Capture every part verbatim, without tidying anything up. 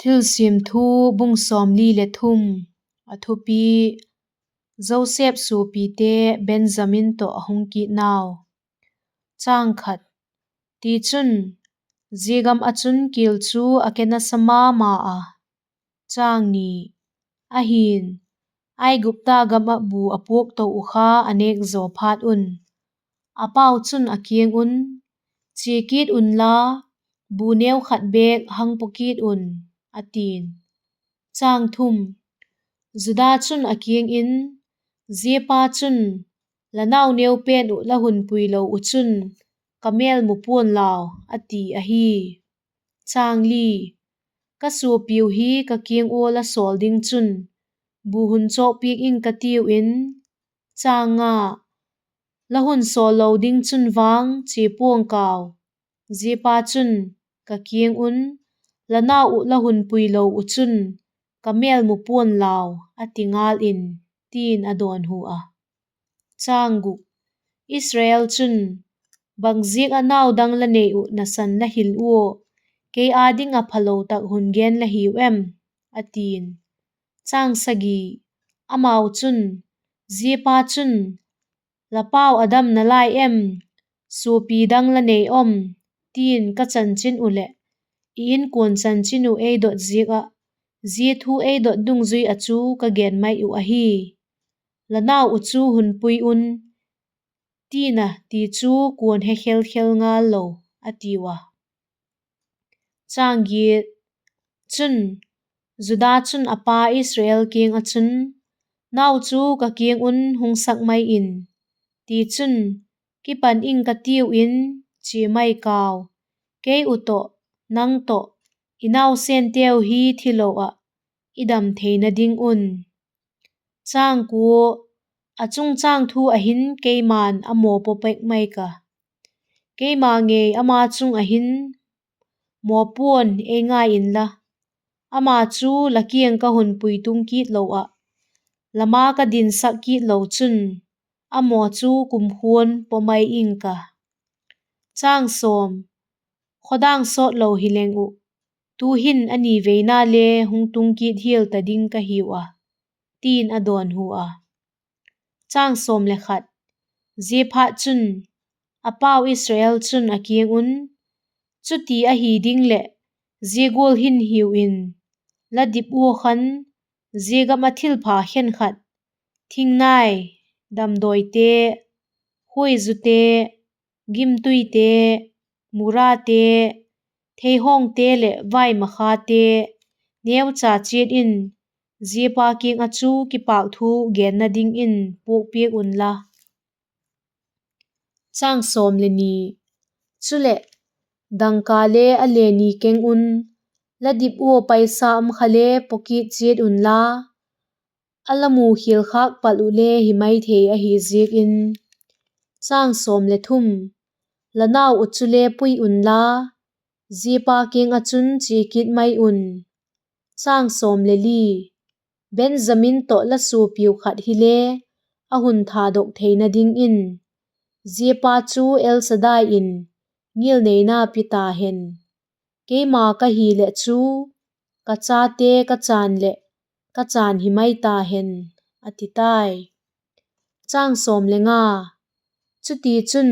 Thilsiam Thu, bung sawmli le thum. A thupi: Joseph suapite Benjamin tawh a hung kitnau. Tichun, zia gam ah chun kial chu a ke nasa ma ma a. Ahi'n, Aigupta gam ah bu a puak to uh kha a nêk zaw phat un, a pau chun a kiang un, Chia kit unla, bu neu khat bêk hang paw kit un, a ti'n. Judah chun a kiang in, Ziapa chun, ‘La nau neu pen uh la hun pui lo uh chun ka mêl mu pua'n lau,’ a ti ahi. Ka suapiu hi ka kiang ua la sawl ding chun, bu hun chawkpiak ing ka tiu in, la hun sawl lo ding chun vang chia pua'ng kau; ziapa chun ka kiang un, ‘La nau uh la hun pui lo uh chun ka mêl mu pua'n lau,’ a ti ngal in, ti'n a dawnhu a. Israel chun, Bangziak ah nau dang la nei uh nasan la hil ua, kei â ding ah phalo tak hun gen la hiu em? a ti'n. Amau chun, Ziapa chun, ‘La pau a dam nalai em? Suapi dang la nei om?’ ti'n ka chanchin uh leh, i inkuan chanchin uh ei dot ziak ah, zia thu ei dot dungzui ah chu ka gen mai uh ahi. ‘La nau uh chu hun pui un,’ ti'n a ti chu kua'n he khel khel ngal lo, a tiu a. Chun, Judah chun a pa Israel kiang ah chun, Nau chu ka kiang un hung sak mai in; tichun, kipan ing ka tiu in, chia mai kau, kei uh tawh, nang tawh, i nausenteu hi thi lo ah i dam theina ding un. A chungchâng thu ah hin keima'n a maw paw pek mai ka; keima ngei ama chung ah hin maw pua'n ei ngai inla, ama chu la kiang ka hun pui tung kit lo ah, la ma ka dinsak kit lo chun, a maw chu kumkhua'n paw mai ing ka. Khawdâng sawt lo hileng uh, tu'hin a ni veina le hung tung kit hial ta ding ka hiu a, ti'n a dawnhu a. Ziaphatchun, a pau Israel chun a kiang un, Chuti ahi ding leh, zia gual hin hiu in, la dip ua khan, zia gam ah thilpha khenkhat, thingnai, damdawite, khuaizute, gimtuite, murate, theihawngte leh vaimakhate, neucha chiat in, ziapa kiang ah chu kipâk thu genna dingin puakpiak unla. Chuleh, dangka le a le ni keng un, la dip ua paisa um kha le paw kit chiat unla, a la mu khial khâk pal uh le hi mai thei ahi ziak in. La nau uh chule pui unla, ziapa kiang ah chun chia kit mai un. Benjamin tawh la suapiu khat hile a hun thadok theina dingin, ziapa chu El Shaddai in ngilneina pi ta hen; keima ka hi leh chu, ka chate ka chan leh ka chan hi mai ta hen, a ti tai. Chutichun,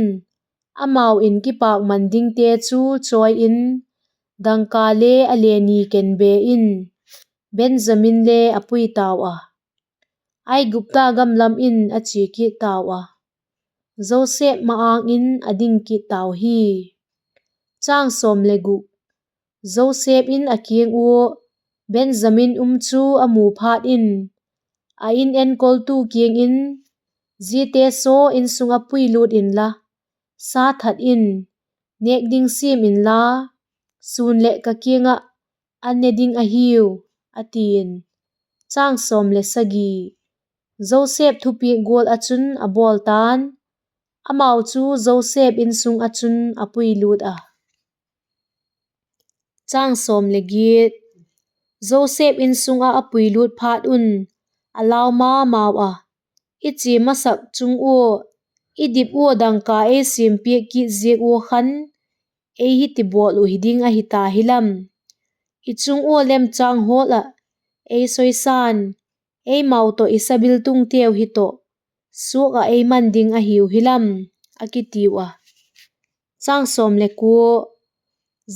amau in kipâkman dingte chu chawi in, dangka le a le ni kenbe in, Benjamin le a pui tau a, Aigupta gam lam in a chia kit tau a, Joseph ma-âng in a ding kit tau hi. Joseph in a kiang ua Benjamin um chu a mu phat in, a in enkoltu kiang in, Ziate saw insung ah puilût inla, sa that in, nêk ding siam inla, sûn leh ka kiang ah an ne ding ahiu, a ti'n. Joseph thupiak gual ah chun a bawl ta'n; amau chu Joseph insung ah chun a puilût a. Joseph insung ah a puilût phat un, a lau ma mau a, I chia masak chung ua i dip ua dangka ei siampiak kit ziak ua khan, ei hi tibawl uh hi ding ahi ta hilam, I chung ua lemchâng hawl ah ei soisa'n, eimau tawh i sabiltungteu hi tawh suak ah ei man ding ahiu hi lam, a kitiu a.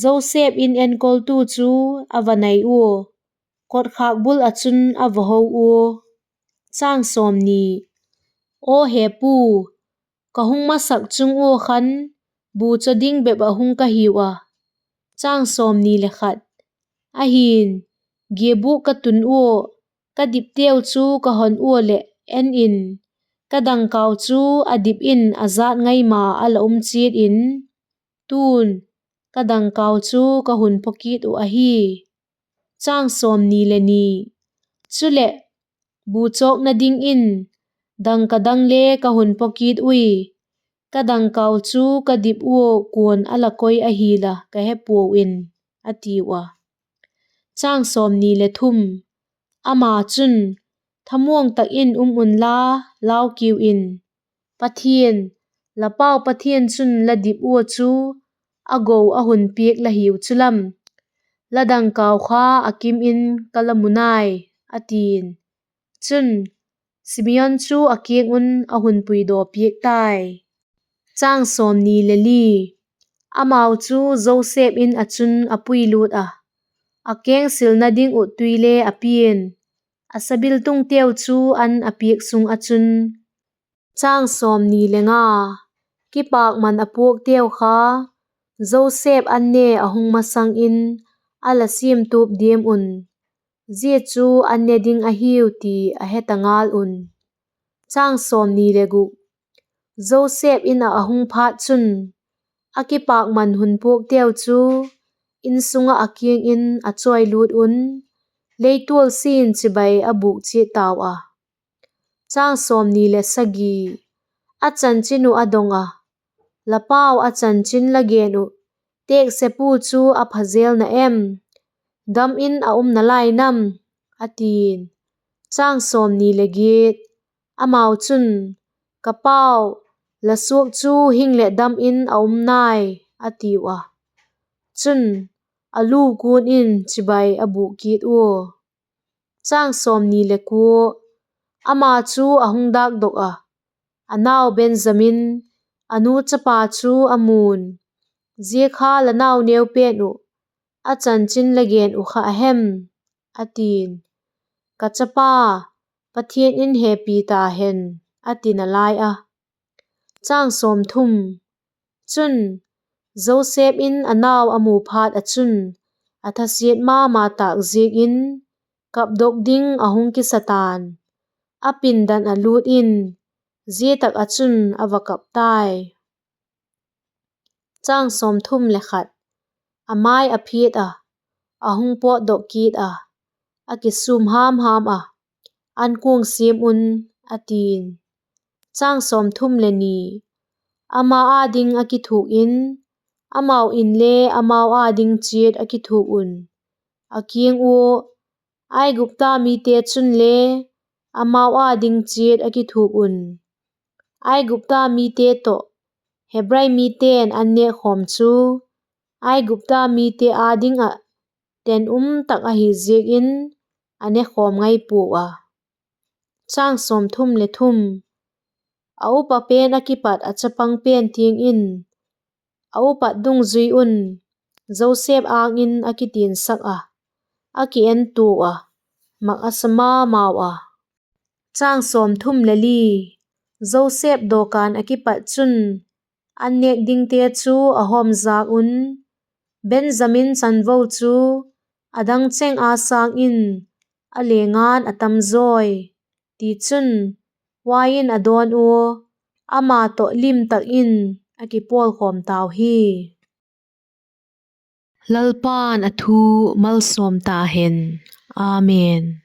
Joseph in enkoltu chu a va nai ua, kotkhâk bul ah chun a va ho ua. Aw he pu, ka hung masak chung ua khan bu chaw ding bep ah hung ka hiu a. Ahi'n, giabûk ka tun ua, ka dipteu chu ka hon ua leh, en in, ka dangkau chu a dip in a jat ngai ma a la um chiat in, tun, ka dangkau chu ka hun paw kit uh ahi. Chuleh, bu chawkna dingin dangka dang le ka hun paw kit ui; ka dangkau chu ka dip ua kua'n a la koi ahi la ka he puau in, a tiu a. Ama chun, Thamuang tak in um unla, lau kiu in; Pathian, la pau Pathian chun la dip ua chu a go a hun piak la hiu chu lam, la dangkau kha a kim in ka la mu nai, a ti'n. Chun, Simeon chu a kiang un a hun puidaw piak tai. Amau chu Joseph in ah chun a puilût a, a kengsilna ding uh tui le a pia'n, a sabiltungteu chu an a piak sung ah chun. Kipakman a puakteu kha Joseph an ne a hung masang in a la siamtup diam un, zia chu an ne ding ahiu ti a he ta ngal un. Joseph in ah a hung phat chun, a kipakman hun puakteu chu in sung ah a kiang in a chawilût un, leitual sin chibai a bûk chiat tau a. A chanchin uh a dong a, La pau a chanchin la gen uh têksepu chu a pha jel na em? Dam in a um nalai nam? a ti'n. Amau chun, Ka pau, la suak chu hing leh dam in a um nai, a tiu a. Chun, a lu kuan in chibai a bûk kit ua. Ama chu a hung dâkdok a, a nau Benjamin, a nu chapa chu a mu'n, Zia kha la nau neu pen uh, a chanchin la gen uh kha a hem? a ti'n. Ka chapa, Pathian in hepi ta hen, a ti nalai a. Chun, Joseph in a nau a mu phat ah chun, a thasiat ma ma tâk ziakin, kapdok ding a hung kisa ta'n; a pindan ah lût in, zia tak ah chun a va kap tai. A mai a phiat a, a hung pawtdok kit a, a kisûm ham ham a, Ankuang siam un, a ti'n. Ama â ding a kithuk in, amau inle amau â ding chiat a kithuk un, a kiang ua, Aigupta mite chunle amau â ding chiat a kithuk un, Aigupta mite tawh Hebrai mite'n an nêkkhawm chu, Aigupta mite â ding ah ten um tak ahi ziakin a nekhawm ngai puau a. A upa pen a kipat a chapang pen tiang in, a upat dungzui un Joseph âng in a kitiansak a, a ki en tua a, mak a sa ma mau a. Joseph dawkan a kipat chun, an nêk dingte chu a hawmzak un, Benjamin chanvo chu a dang cheng â sâng in a lengan a tam zawi; tichun, uain a dawn ua, ama tawh lim tak in a kipawlkhawm tau hi. Lalpa'n a thu malsawm ta hen. Amen.